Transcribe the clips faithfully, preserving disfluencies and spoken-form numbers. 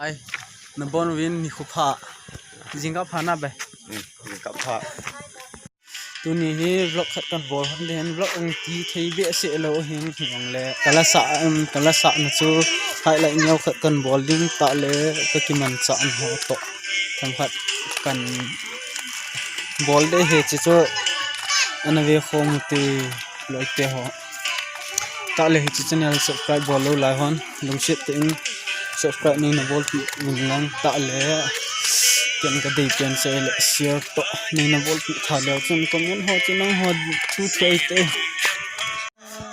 Ai, nabon uvin nikho pha. Jingkah pha na be. Hmm, jingkah pha. Tuni hi vlog khat kan bol hon den, vlog ang ti thei behseh lou hin hong le. Kala sa, um, kala sa na chu highlight neo khat kan bol ding tah le ka kimanchah na ho toh. Themkhat kan bol de hi chu chu ana ve khom u te loi te ho. Tah le hiche channel subscribe bol lou lai hon, lungset tah in subscribe neina bolpeh un lang, tah le ken ka dei pen se le share toh neina bolpeh tha leu chun comment ho chu nangho thu thei te.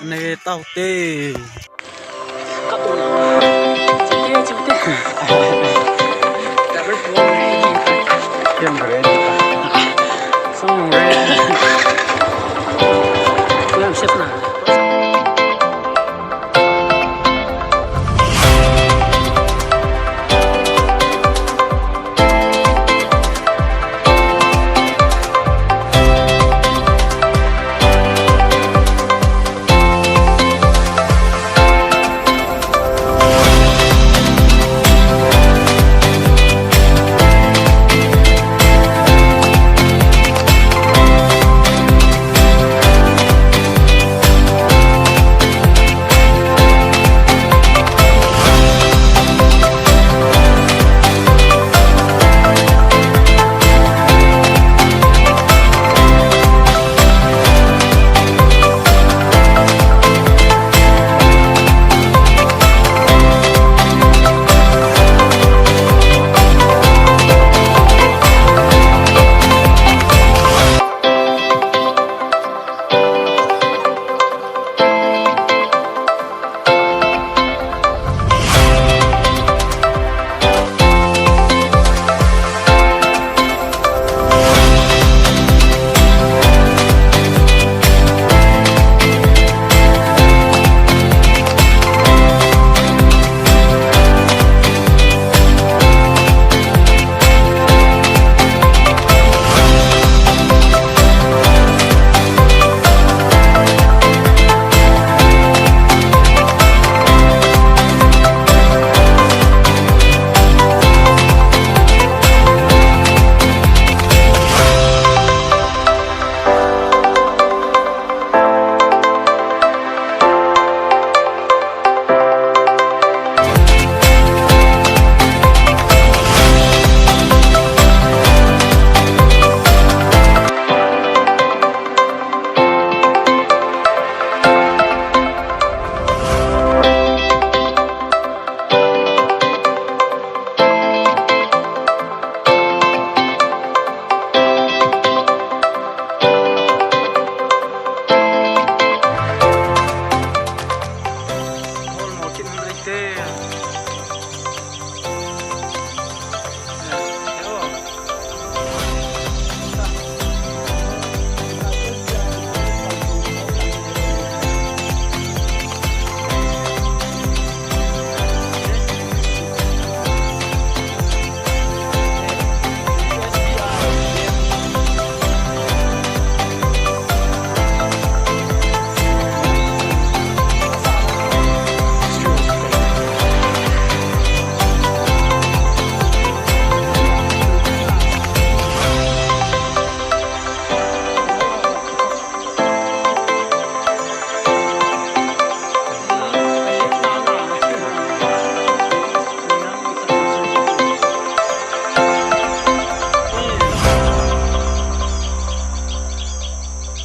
Nave tau te.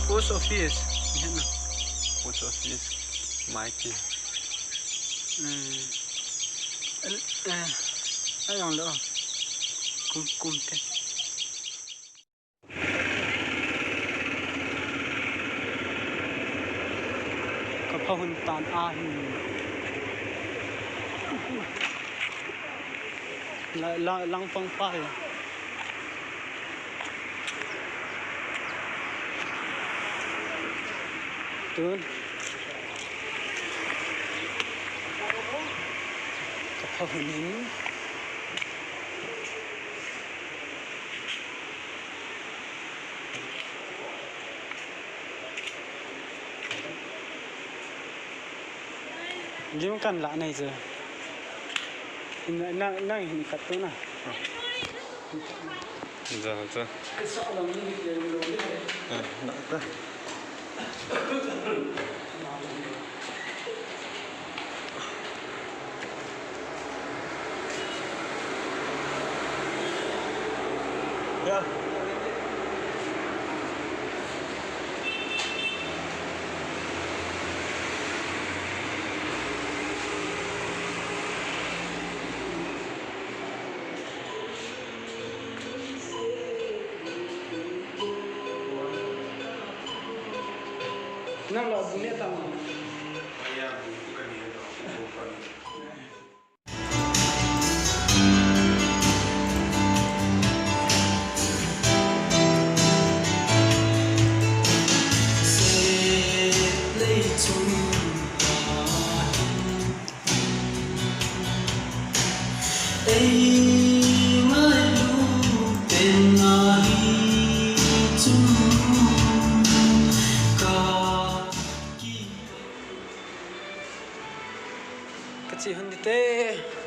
Post office. Post office. Mighty. Eh, eh, ayong lo. Kum, kum te. Ka pha hun tan ahi. La, la, lang pang pa hi. Tun. Ka pha hun in. Lim kan la nei chu. Nang, nang hin khat tu na. Ja, ja. Ah, na ta. Ya. Nang la bu ne ta ma. Ka che hon ding te.